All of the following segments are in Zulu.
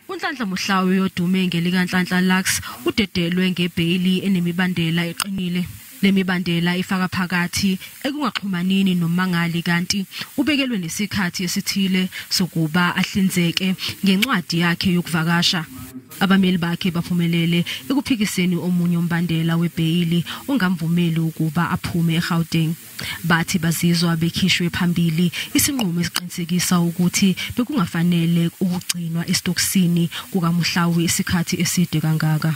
UNhlanhla Muhlawi odume ngelikaNhlanhla Lux udedelwe ngebheyili enemibandela eqinile. Lemibandela ifaka phakathi ekungaxhumanini nommangali kanti ubekelwe nesikhathi esithile sokuba ahlinzeke ngencwadi yakhe yokuvakasha. Abameli bakhe baphumelele ekuphikiseni omunye umbandela webheyili ongamvumeli ukuba aphume eGauteng. Bathi bazizwa bekhishwe phambili isinqumo esiqinisekisa ukuthi bekungafanele ukugcinwa esitokisini kukaMuhlawi isikhathi eside kangaka.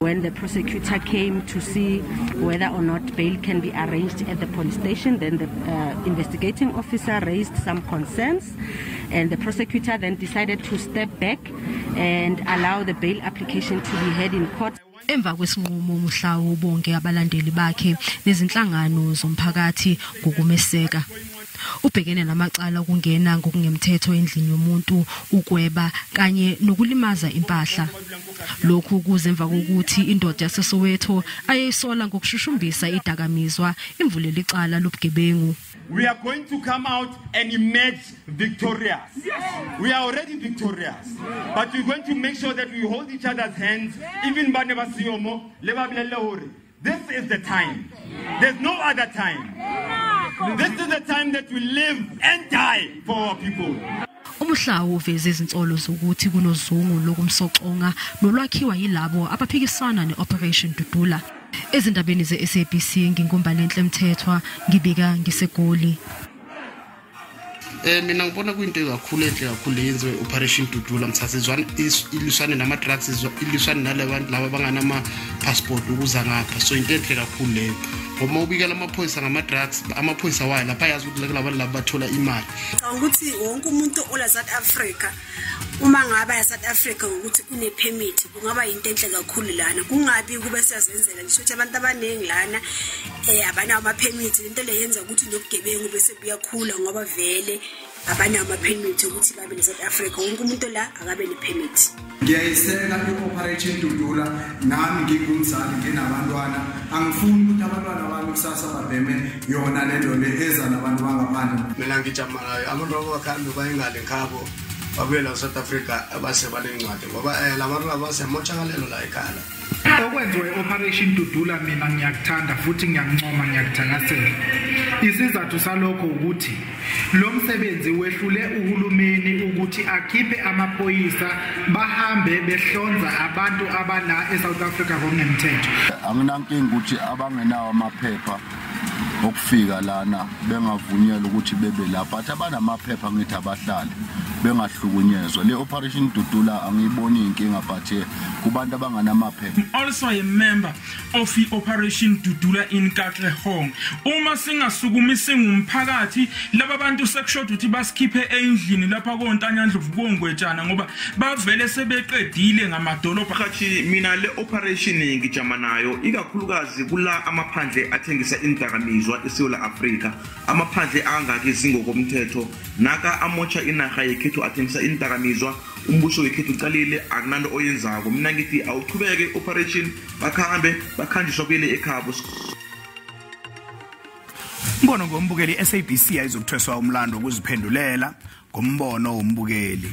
When the prosecutor came to see whether or not bail can be arranged at the police station, then the investigating officer raised some concerns, and the prosecutor then decided to step back and allow the bail application to be heard in court. Emva kwesinqumo uMuhlawi bonke abalandeli bakhe nezinhlangano zomphakathi ngokumeseka. Ubhekene namacala okungena ngokungemthetho endlini yomuntu, ukweba kanye nokulimaza impahla. Lokhu kuze emva kokuthi indoda yaseSoweto ayeyisola ngokushushumbisa idakamizwa imvulela icala lobugebengu. We are going to come out and emerge victorious. Yes. We are already victorious. But we're going to make sure that we hold each other's hands, even Banebasiomo, Lebablelehori. This is the time. There's no other time. This is the time that we live and die for our people. UMuhlawi uveze izinsolo zokuthi kunozungu lokumsoconga nolwakhiwa yilabo abaphikisana ne-Operation Dudula. Ezindabeni ze-SABC nginguMbalenhle Mthethwa, ngibika ngiseGoli. Mina ngibona kuyinto kakhulu enhle kakhulu leyenziwe Operation Dudula mthatha iliswane nama-drugs, iliswane nalabantu laba abanganama-passport ukuza ngapha. So into enhle kakhulu leyo, ngoba ubikela amaphoyisa ngama-drugs, amaphoyisa wayo lapha ayazi ukuthi kulabantu laba bathola imali. Ukuthi wonke umuntu ola South Africa uma ngaba ya South Africa ukuthi une-permit kungaba yinto enhle kakhulu lana, kungabi kube siyazenzela ngisho ukuthi abantu abaningi lana abanawo ama-permit. Into le yenza ukuthi nobugebengu bese buyakhula ngoba vele abanawo ama-permit ukuthi babe ne-South Africa. Wonke umuntu la akabe ne-permit. Ngiyayiseka i-Operation Dudula, nami ngingumzali nginabantwana, angifuni ukuthi abantwana bami kusasa babheme yona lento le eza nabantu bangaphandle. Mina ngijamalayo abantu abakhambi bayingale nkhabo babuyela South Africa abase banencwadi ngoba labantu laba semotshakalelo la ekhaya. Okwenziwe Operation Dudula mina ngiyakuthanda futhi ngiyakuncoma, ngiyakuthakasela. Isizathu salokho ukuthi lo msebenzi wehlule uhulumeni ukuthi akhiphe amaphoyisa bahambe behlonza abantu abala eSouth Africa ngokungemthetho. Anginankinga ukuthi abangenawo amaphepha okufika lana bengavunyelwa ukuthi bebe lapha, but abanamaphepha ngithi abahlale bengahlukunyezwa. Le Operation Dudula angiyiboni inkinga, but kubantu abanganamaphepha. Also a member of the Operation Dudula in Katlehong. Uma singasukumi singumphakathi laba bantu sekushoda ukuthi basikhiphe endlini lapha koNtanyandlovu koNgwetshana ngoba bavele sebeqedile ngamadolobha. Khathi mina le operation ngijama nayo ikakhulukazi kula amaphandle athengisa indakamizwa eSouth Africa, amaphandle angakezi ngokomthetho naka amotsha inaga yekhethu athengisa indakamizwa. Umbuso wekhethu uqalile akunanto oyenzako. Mina ngithi awuqhubeke operation, bakhambe bakhanjiswa kuyele ekhabo. Umbono ngombukeli, SABC ayizokuthweswa umlando ukuziphendulela ngombono wombukeli.